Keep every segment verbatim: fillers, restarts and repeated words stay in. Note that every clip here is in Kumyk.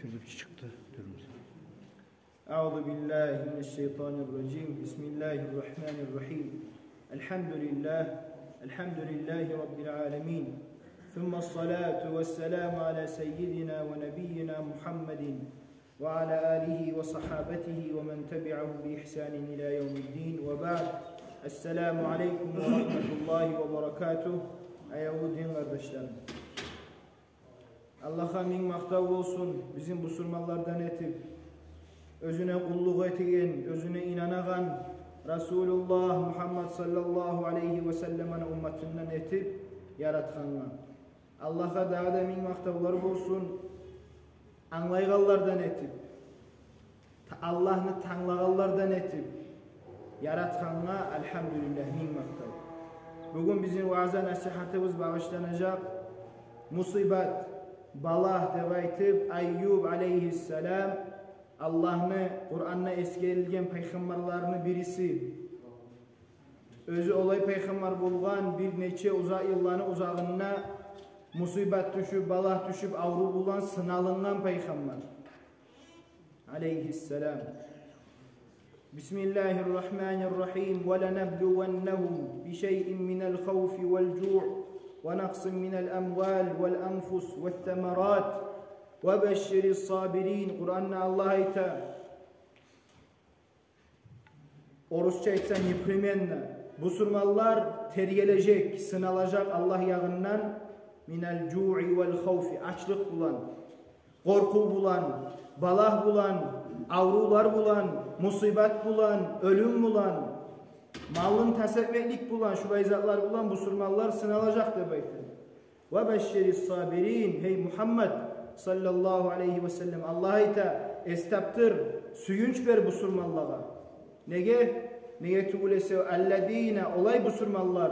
Киргизип чыкъды, дюрмюс. أعوذ بالله من الشيطان الرجيم. بسم الله الرحمن الرحيم. الحمد لله. الحمد لله رب العالمين. ثم الصلاة والسلام على سيدنا ونبينا محمد وعلى آله وصحابته ومن تبعهم بإحسان إلى يوم الدين. وبعد. السلام عليكم ورحمة الله وبركاته. Аявлу дин къардашларым. Аллагьгъа минг макътав болсун, бизин бусурманлардан этип, оьзюне къуллукъ этеген, оьзюне инанагъан Расулуллагь Мугьаммад саллаллагьу алайгьи васалламны умматындан этип яратгъангъа. Аллагьгъа дагъы да минг макътавлар болсун, англайгъанлардан этип, та-, Аллагьны танглагъанлардан этип яратгъангъа, альгьамдулиллагь, минг макътав. Бугюн бизин ваъза-насигьатыбыз багъышланажакъ мусибат, балагь деп айтып, Айюб алайгьиссалам, Аллагьны Къуранда эсгерилген пайхаммарларыны бириси. Оьзю олай пайхаммар болгъан, бир нече узакъ йылланы узагъында мусибат тюшюп, балагь тюшюп, аврув булан сыналынгъан пайхаммар алайгьиссалам. بسم الله الرحمن الرحيم. ولنبلونهم بشيء من الخوف والجوع ونقص من الأموال والأنفس والثمرات وبشر الصابرين. Къуранда Аллагь айта, орусча айтса, непременно, бусурманлар тергележек, сыналажакъ Аллагь ягъындан, من الجوع والخوف, ачлыкъ булан, къоркъув булан, балагь булан, аврувлар булан, мусибат булан, оьлюм булан, малын тас этмеклик булан, шулай затлар булан бусурманлар сыналажакъ деп айта. وبشر الصابرين, гьей Мугьаммад саллаллагьу алайгьи васаллам, Аллагь айта, эс тапдыр, сююнч бер бусурманлагъа. Неге? Неге тюгюл эсе, الذين, олай бусурманлар,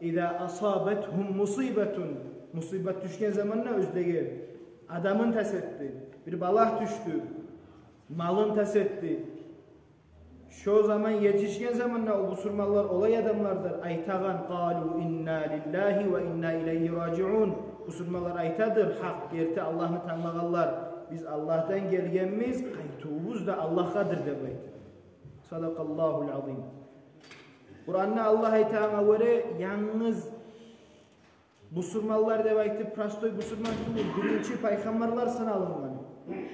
إذا أصابتهم مصيبة, мусибат тюшген заманда оьзлеге, адамын тас этди, бир балагь тюшдю, малын тас этди, шо заман, етишген заманда о бусурманлар олай адамлардыр, айтагъан, قالوا إنا لله وإنا إليه راجعون. Бусурманлар айтадыр, гьакъ, герти, Аллагьны танглагъанлар, биз Аллагьдан гелгенбиз, къайтывубуз да Аллагьгъадыр деп айта. صدق الله العظيم. Къуранда Аллагь айтагъангъа гёре, янгыз бусурманлар деп айтып, простой бусурман тюгюл, биринчи пайхаммарлар сыналынгъан.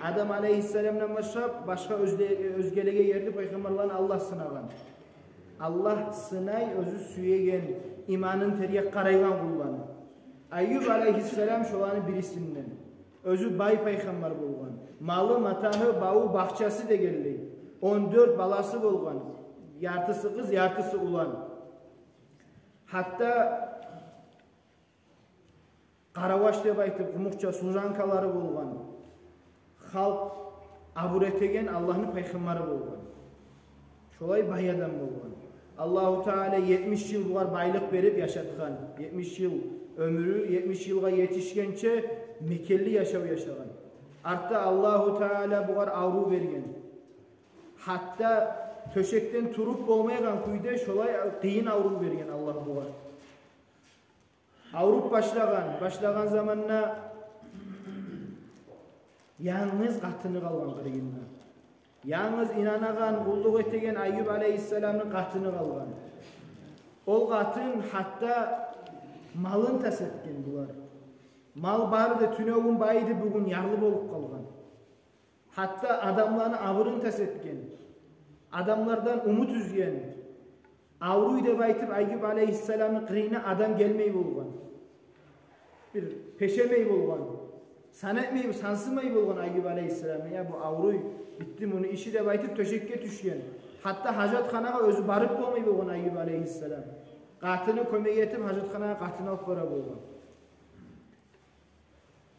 Адам алайгьиссаламдан башлап, башгъа оьзле-, оьзгелеге ерли пайхаммарланы Аллагь сынагъан. Аллагь сынай оьзю сюеген, иманын тергеп къарайгъан къулланы. Айюб алайгьиссалам шоланы бирисинден. Оьзю бай пайхаммар болгъан. Малы, матагьы, баву, бахчасы дегенлей. Он дёрт баласы болгъан. Яртысы къыз, яртысы улан. Гьатта къараваш деп айтып, къумукъча служанкалары болгъан. Халкъ абур этеген Аллагьны пайхаммары болгъан. Шолай бай адам болгъан. Аллагьу Таала етмиш йыл бугъар байлыкъ берип яшатгъан. Етмиш йыл оьмюрю, етмиш йылгъа етишгенче мекенли яшав яшагъан. Артда Аллагьу Таала бугъар аврув берген. Гьатта тёшекден туруп болмайгъан кюйде, шолай къыйын аврув берген Аллагь бугъар. Авруп башлагъан, башлагъан заманда янгыз къатыны къалгъан къырыйында. Янгыз инанагъан, къуллукъ этеген Айюб алайгьиссаламны къатыны къалгъан. Ол къатын гьатта малын тас этген булар. Мал барды, тюнегюн бай эди, бугюн ярлы болуп къалгъан. Гьатта адамланы абурун тас этген, адамлардан умут уьзген. Авруй деп айтып, Айюб алайгьиссаламны къырыйына адам гелмей болгъан. Бир пешемей болгъан. Сан этмей, сансымай болгъан Айюб алайгьиссаламны. Я, бу авруй, битди муну иши деп айтып, тёшекге тюшген. Гьатта гьажатханагъа оьзю барып болмай болгъан Айюб алайгьиссалам. Къатыны кёмек этип, гьажатханагъа къатыны алып бара болгъан.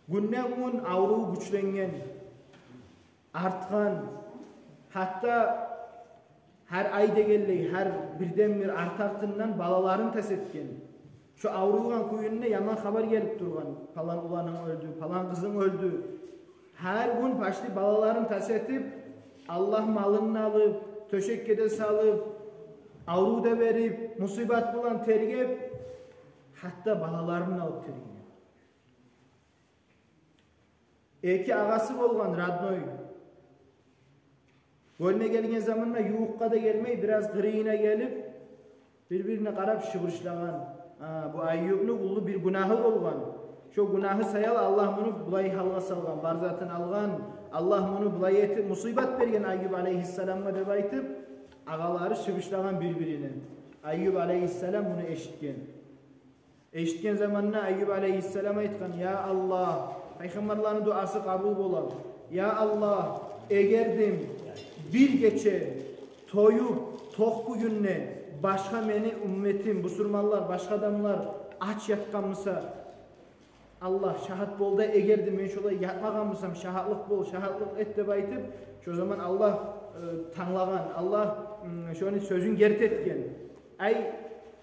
Гюнден-гюн аврув гючленген, артгъан, гьатта гьар ай дегенлей, гьар бирден-бир арт-артындан балаларын тас этген. Шо авруйгъан кюйюнде яман хабар гелип тургъан: палан уланынг оьлдю, палан къызынг оьлдю. Гьар гюн почти балаларын тас этип, Аллагь малын алып, тёшекге де салып, аврув да берип, мусибат булан тергеп, гьатта балаларын алып тергеген. Эки агъасы болгъан, родной. Гёлме гелген заманда ювукъгъа да гелмей, бираз къырыйына гелип, бир-бирине къарап шыбыршлагъан. А, бу Айюбну уллу бир гюнагьы болгъан. Шо гюнагьы саялы Аллагь муну булай гьалгъа салгъан, бар затын алгъан. Аллагь муну булай этип мусибат берген Айюб алейгьиссаламгъа деп айтып, агъалары шыбыршлагъан бир-бирине. Айюб алейгьиссалам муну эшитген. Эшитген заманда Айюб алейгьиссалам айтгъан: «Я Аллагь», пайхаммарланы дуасы къабул бола. «Я Аллагь, эгер де бир гече тоюп, токъ кюйде башгъа мени умметим, бусурманлар, башгъа адамлар ач ятгъан буса, Аллагь, шагьат бол да, эгер де мен шолай ятмагъан бусам, шагьатлыкъ бол, шагьатлыкъ эт», — деп айтып, шо заман Аллагь, э, танглагъан, Аллагь, м, шону сёзюн герти этген. Ай,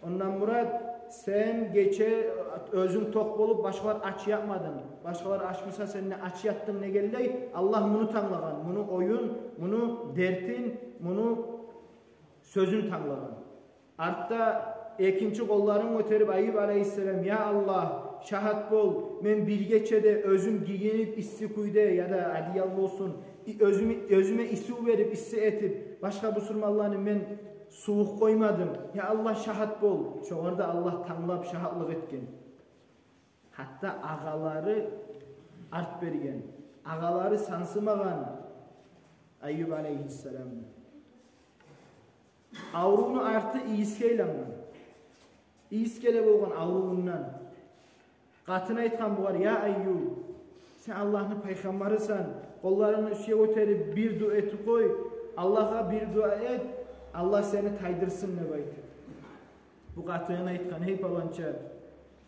ондан мурат, сен гече оьзюнг токъ болуп, башгъалар ач ятмадынг. Башгъалар ач буса, сен де ач ятдынг дегенлей, Аллагь муну танглагъан. Муну оюн, муну дертин, муну сёзюн танглагъан. Артда экинчи къолларын гётерип Айюб алейгьиссалам: «Я Аллагь, шагьат бол, мен бир гече де оьзюм гийинип исси кюйде, яда одеял болсун, и-, оьзюме, оьзюме исив берип, исси этип, башгъа бусурманланы мен сувукъ къоймадым. Я Аллагь, шагьат бол». Шогъар да Аллагь танглап шагьатлыкъ этген. Гьатта агъалары арт берген, агъалары сансымагъан Айюб алейгьиссаламны. Аврувну арты ийисге айлангъан. Ийис геле болгъан аврувундан. Къатын айтгъан бугъар: «Я Айюб, сен Аллагьны пайхаммарысан, къолларынгны уьстге гётерип бир дуа этип къой, Аллагьгъа бир дуа эт, Аллагь сени тайдырсын», — деп айтып. Бу къатын айтгъан: «Гьей паланча,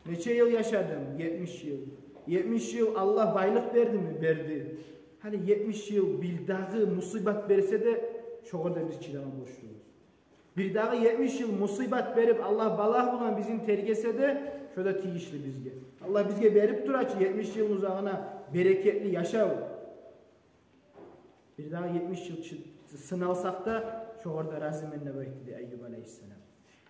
нече йыл яшадынг?» «Етмиш йыл». «Етмиш йыл Аллагь байлыкъ бердими?» «Берди». «Гьали етмиш йыл бир дагъы мусибат берсе де, шогъар да биз чыдама борчлубуз. Бир дагъы етмиш йыл мусибат берип, Аллагь балагь булан бизин тергесе де, шо да тийишли бизге. Аллагь бизге берип тура чы етмиш йылны узагъына берекетли яшав. Бир дагъы етмиш йыл чы-, сыналсакъ да, шогъар да разимен», — деп айтды дей Айюб алейгьиссалам.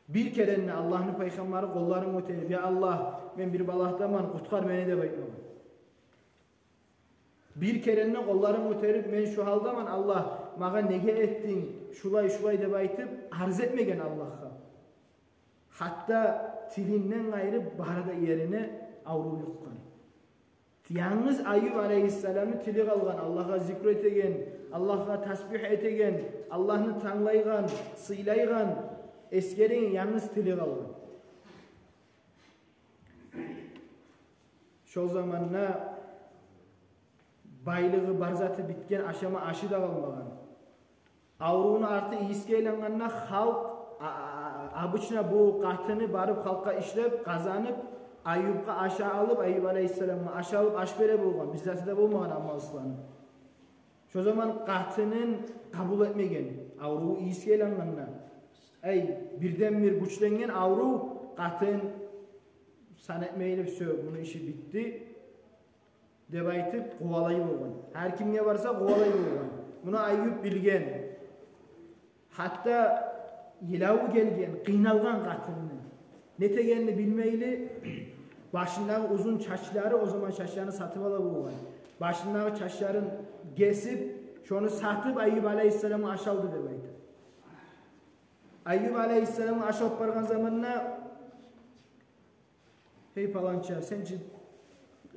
Бир керен де Аллагьны пайхаммары къолларын гётерип: «Я Аллагь, мен бир балагьдаман, къутгъар мени», — деп айтмагъан. Бир керен де къолларын гётерип: «Мен шу гьалдаман, Аллагь, магъа неге этдинг шулай, шулай?» — деп айтып, арз этмеген Аллагьгъа. Гьатта тилинден къайры бары да ерине аврув юкъгъан. Янгыз Айюб алейгьиссаламны тили къалгъан, Аллагьгъа зикру этеген, Аллагьгъа тасбигь этеген, Аллагьны танглайгъан, сыйлайгъан, эсгереген янгыз тили къалгъан. Шол заманда байлыгъы, бар заты битген, ашама ашы да къалмагъан. Аврувну арты ийисге айлангъанда халкъ, а, а, а, обычно бу къатыны барып халкъгъа ишлеп, къазанып, Айюбгъа аш алып, Айюб алейгьиссаламгъа аш алып, аш бере болгъан, бир заты да болмагъан амалсызланы. Шо заман къатынын къабул этмеген, аврув ийисге айлангъанда. Эй, бирден-бир гючленген аврув, къатын сан этмейли, всё, муну иши битди деп айтып, къувалай болгъан. Гьар кимге барса, къувалай болгъан. Муну Айюб билген. Гьатта йылаву гелген, къыйналгъан къатынны. Нетегенни билмейли, башындагъы узун чачлары, о заман чачларын сатып ала болгъан. Башындагъы чачларын гесип, шону сатып, Айюб алейгьиссаламгъа аш алды деп айта. Айюб алейгьиссаламгъа аш алып баргъан заманда: «Гьей паланча, сен чи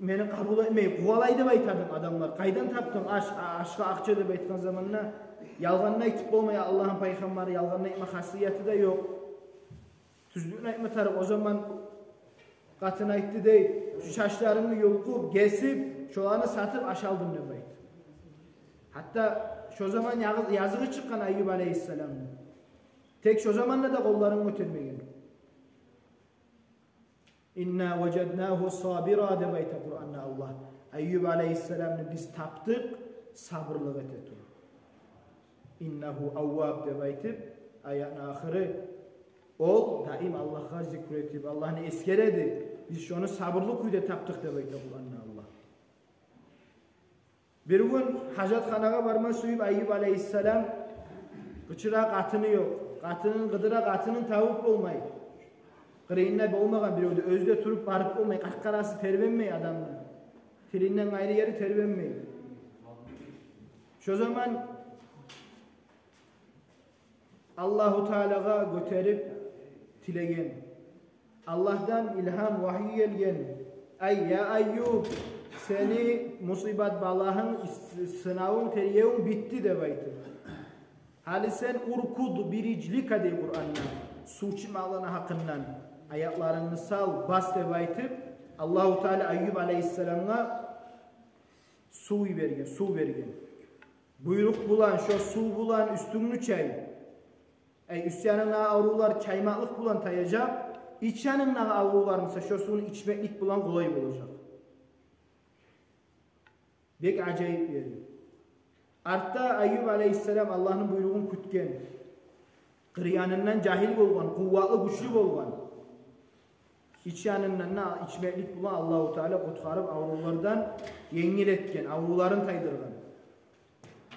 мени къабул этмей, къувалай деп айтадынг адамлар. Къайдан тапдынг аш, а-, ашгъа акъча?» — деп айтгъан заманда: «Ялгъанны айтып болмай, Аллагьны пайхаммары, ялгъанны айтма хасияты да ёкъ. Тюзлюкню айтма тарыкъ». О заман къатын айтды дей: «Шу чачларымны юлкъуп, гесип, шоланы сатып аш алдым», — деп айтды. Гьатта шо заман ягъы-, языгъы чыкъгъан Айюб алейгьиссаламны. Тек шо заманда да къолларын гётермеген. «Инна важаднагьу сабира», — деп айта Къуранда Аллагь. Айюб алейгьиссаламны биз тапдыкъ сабурлукъ эте туруп. «Иннагьу авваб», — деп айтып, аятны ахыры, ол даим Аллагьгъа зикру этип, Аллагьны эсгере эди. Биз шону сабурлу кюйде тапдыкъ деп айта Къуранда Аллагь. Бир гюн гьажатханагъа барма сююп Айюб алейгьиссалам, къычыра, къатыны ёкъ. Къатынын къыдыра, къатынын табып болмай. Къырыйында болмагъан бирев де, оьзю де туруп барып болмай, къаркъарасы тербенмей адамны. Тилинден къайры ери тербенмей. Шо заман Аллагьу Таалагъа гётерип тилеген. Аллагьдан илгьам, вагьйи гелген. «Ай, я Айюб, сени мусибат, балагьынг, ис-, сынавунг, тергевюнг битди», – деп айтып. «Гьали сен, уркуд бирижлика», – дей Къуранда, сув ичмекликни гьакъындан, «аякларынгны сал, бас», – деп айтып, Аллагьу Таала Айюб алейгьиссаламгъа сув йиберген, сув берген. Буйрукъ булан, шо сув булан уьстюнгню чай. Ай, уьст янынгдагъы аврувлар чаймакълыкъ булан таяжакъ, ич янынгдагъы аврувлар буса шо сувну ичмеклик булан къолай болажакъ. Бек ажайып ери. Артда Айюб алейгьиссалам Аллагьны буйругъун кютген. Къыр янындан жагьил болгъан, къувватлы, гючлю болгъан. Ич янындан да ичмеклик булан Аллагьу Таала къутгъарып, аврувлардан енгил этген, аврувларын тайдыргъан.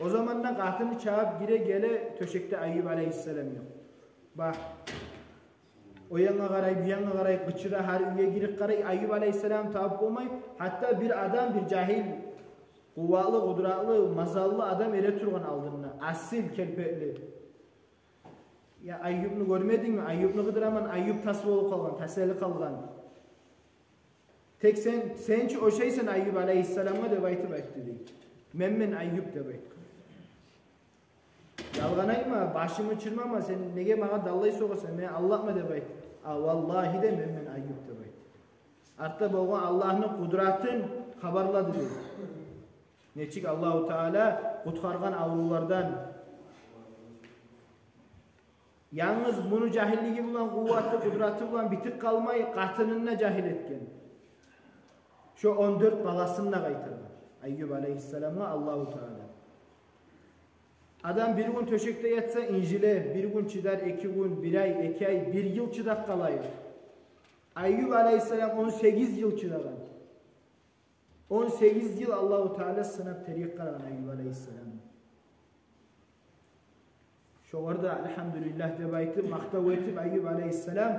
О заманда къатыны чабып гире геле, тёшекде Айюб алейгьиссалам ёкъ. Бах, о янгъа къарай, бу янгъа къарай, къычыра, гьар уьйге гирип къарай, Айюб алейгьиссалам табып болмай. Гьатта бир адам, бир жагьил, къувватлы, къудратлы, мазаллы адам эретургъан алдында. Асил келпетли. «Я, Айюбну гёрмедингми? Айюбну къыдыраман, Айюб тас болуп къалгъан, тасели къалгъан». «Тек сен, сен чи ошайсан Айюб алейгьиссаламгъа», – деп айтып айтды дей. «Мен, мен Айюб», – деп айтды. «Ялгъан айтма, башымны чырмама, сен неге магъа даллай согъасан, мени алдатма», – деп айтды. «А, валлагьи де, мен, мен Айюб», – деп айтды. Артда болгъан Аллагьны къудратын хабарлады дей. Нечик Аллагьу Таала къутгъаргъан аврувлардан. Янгыз муну жагьиллиги булан, къувваты, къудраты булан битип къалмай, къатынын да жагьил этген. Шо он дёрт баласын да къайтаргъан Айюб алейгьиссаламгъа Аллагьу Таала. Адам бир гюн тёшекде ятса, инжиле, бир гюн чыдар, эки гюн, бир ай, эки ай, бир йыл чыдап къалайыкъ. Айюб алейгьиссалам он сегиз йыл чыдагъан. Он сегиз йыл Аллагьу Таала сынап, тергеп къарагъан Айюб алейгьиссаламны. Шогъар да «Альгьамдулиллагь» деп айтып, макътав этип, Айюб алейгьиссалам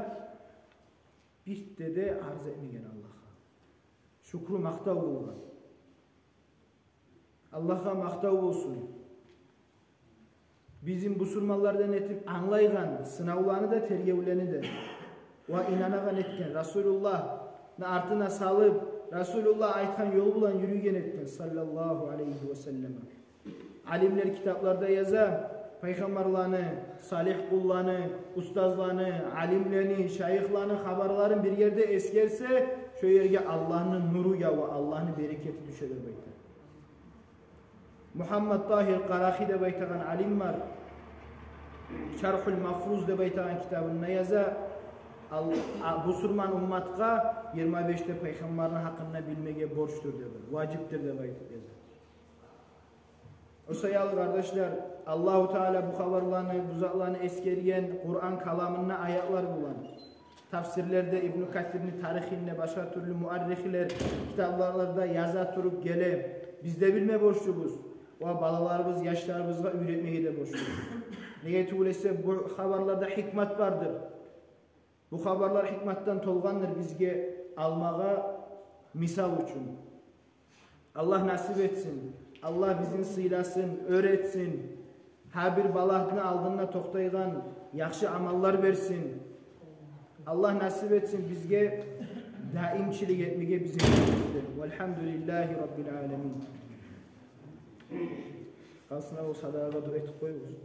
бирт де арз этмеген Аллагьгъа. Шюкюр, макътав болгъан. Аллагьгъа макътав болсун. Бизин бусурманлардан этип англайгъан сынавланы да, тергевлени де. Ва инанагъан этген, Расулуллагьны артына салып, Расулуллагь айтгъан ёл булан юрюйген этген, саллаллагьу алейгьи ва саллам. Алимлер китапларда яза, пайхаммарланы, салигь къулланы, устазланы, алимлени, шайыхланы хабарларын бир ерде эсгерсе, шо ерге Аллагьны нуру ява, Аллагьны берекети тюше деп айта. Мугьаммад Тагьир Къарахи деп айтагъан алим бар. «Шаргьул Мафруз» деп айтагъан китабында яза, ал-, а, бусурман умматгъа йигирма беш де пайхаммарны гьакъында билмеге борчдур деп, важипдир деп айтып яза. О саялы, къардашлар, Аллагьу Таала бу хабарланы, бу затланы эсгерген Къуран каламында аятлар булан. Тафсирлерде, Ибну Касирни тарихинде, башгъа тюрлю муаррихлер китапларда яза туруп геле. Биз де билме борчлубуз. Ва балаларыбыз, яшларыбызгъа уьйретмеге де борчлубуз. Неге тюгюл эсе, бу хабарларда гьикмат бардыр. Бу хабарлар гьикматдан толгъандыр бизге алмагъа мисал учун. Аллагь насип этсин. Аллагь бизин сыйласын, оьр этсин. Гьар бир балагьны алдында токътайгъан яхшы амаллар берсин. Аллагь насип этсин бизге даимчилик этмеге бизин уьмметибизде. Валгьамдулиллагьи раббил аламин. Къалсын, о садагъа дуа этип къоюгъуз.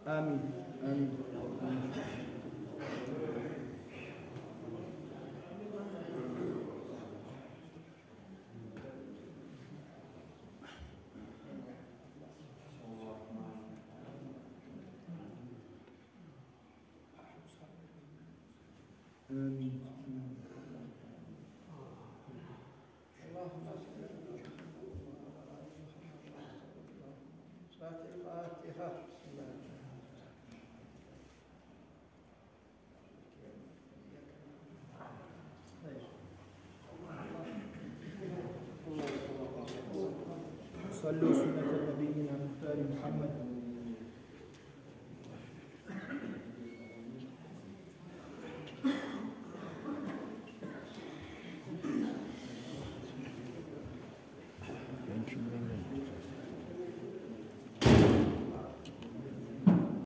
Амин. Амин. آمين. اللهم صل على محمد وعلى آل محمد. الفاتحة. بسم الله الرحمن الرحيم. صلوا سنة النبي المختار محمد.